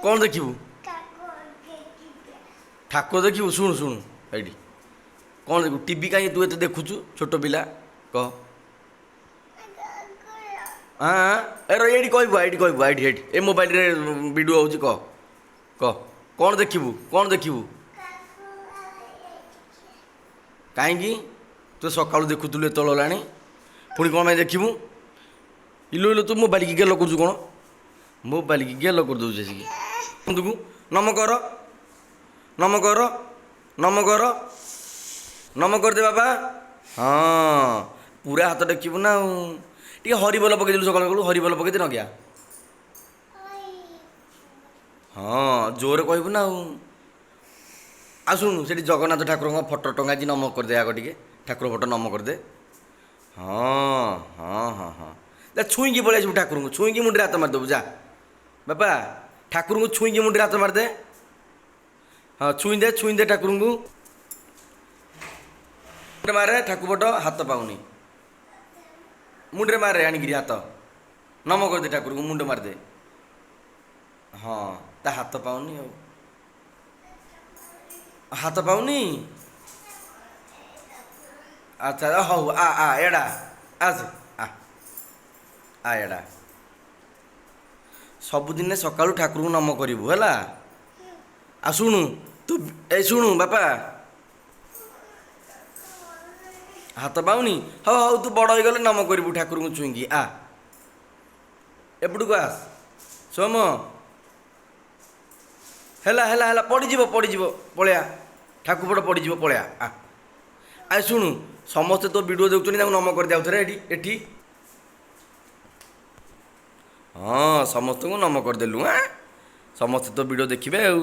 କ'ଣ ଦେଖିବୁ? ଠାକୁର ଦେଖିବୁ? ଶୁଣୁ ଶୁଣୁ, ଏଇଠି କ'ଣ ଦେଖିବୁ? ଟିଭି କାହିଁକି ତୁ ଏତେ ଦେଖୁଛୁ? ଛୋଟ ପିଲା, କହ। ହଁ, ଏ ର, ଏଇଠି କହିବୁ, ଏଇଠି କହିବୁ, ଏଇଠି ଏଇଠି ଏ ମୋବାଇଲରେ ଭିଡ଼ିଓ ହେଉଛି। କହ କହ, କ'ଣ ଦେଖିବୁ? କ'ଣ ଦେଖିବୁ? କାହିଁକି ତୁ ସକାଳୁ ଦେଖୁଥିଲୁ, ଏତେବେଳ ହେଲାଣି, ପୁଣି କ'ଣ ପାଇଁ ଦେଖିବୁ? ଇଲୋ ଇଲୋ, ତୁ ମୋବାଇଲ କି ଗେଲ କରୁଛୁ କ'ଣ? ମୋବାଇଲ କି ଗେଲ କରିଦେଉଛି ଆସିକି। ତୁକୁ ନମ କର, ନମ କର, ନମ କର, ନମ କରିଦେ ବାବା। ହଁ, ପୁରା ହାତ ଟେକିବୁ ନା। ଆଉ ଟିକେ ହରିବୋଲ ପକେଇଦେଲୁ ସକାଳୁ ସକାଳୁ, ହରିବୋଲ ପକେଇଦେ ନଗିଆ। ହଁ, ଜୋରେ କହିବୁ ନା। ଆଉ ଆଉ ଶୁଣୁ, ସେଠି ଜଗନ୍ନାଥ ଠାକୁରଙ୍କ ଫଟୋ ଟଙ୍ଗା, ନମ କରିଦେ ଆଗ ଟିକେ, ଠାକୁର ଫଟୋ ନମ କରିଦେ। ହଁ ହଁ ହଁ ହଁ, ଯା, ଛୁଇଁକି ପଳେଇ ଆସିବୁ। ଠାକୁରଙ୍କୁ ଛୁଇଁକି ମୁଣ୍ଡରେ ହାତ ମାରିଦେବୁ। ଯା ବାପା, ଠାକୁରଙ୍କୁ ଛୁଇଁକି ମୁଣ୍ଡରେ ହାତ ମାରିଦେ। ହଁ, ଛୁଇଁ ଦେ, ଛୁଇଁ ଦେ ଠାକୁରଙ୍କୁ ମାରେ। ଠାକୁର ଫଟୋ ହାତ ପାଉନି, ମୁଣ୍ଡରେ ମାରେ ଆଣିକିରି ହାତ। ନମ କରିଦେ ଠାକୁରଙ୍କୁ, ମୁଣ୍ଡ ମାରିଦେ। ହଁ, ତା ହାତ ପାଉନି, ଆଉ ହାତ ପାଉନି। ଆଚ୍ଛା ହଉ, ଆ ଆ ଏଡ଼ା ଆସ, ଆ ଆ ଏଡ଼ା। ସବୁଦିନେ ସକାଳୁ ଠାକୁରଙ୍କୁ ନମ କରିବୁ, ହେଲା? ଆଉ ଶୁଣୁ ତୁ, ଏ ଶୁଣୁ ବାପା। ହାତ ପାଉନି? ହଉ ହଉ, ତୁ ବଡ଼ ହେଇଗଲେ ନମ କରିବୁ ଠାକୁରଙ୍କୁ ଛୁଇଁକି। ଆ ଏପଟକୁ ଆସ। ସୋମ, ହେଲା ହେଲା ହେଲା, ପଡ଼ିଯିବ ପଡ଼ିଯିବ, ପଳେଆ। ଠାକୁର ପଟ ପଡ଼ିଯିବ, ପଳେଆ। ଆ ଆ ଶୁଣୁ, ସମସ୍ତେ ତୋ ଭିଡ଼ିଓ ଦେଖୁଛନ୍ତି, ତାଙ୍କୁ ନମ କରିଦେ ଆଉ ଥରେ ଏଠି ଏଠି। ହଁ, ସମସ୍ତଙ୍କୁ ନମ କରିଦେଲୁ। ଆଁ, ସମସ୍ତେ ତୋ ଭିଡ଼ିଓ ଦେଖିବେ ଆଉ।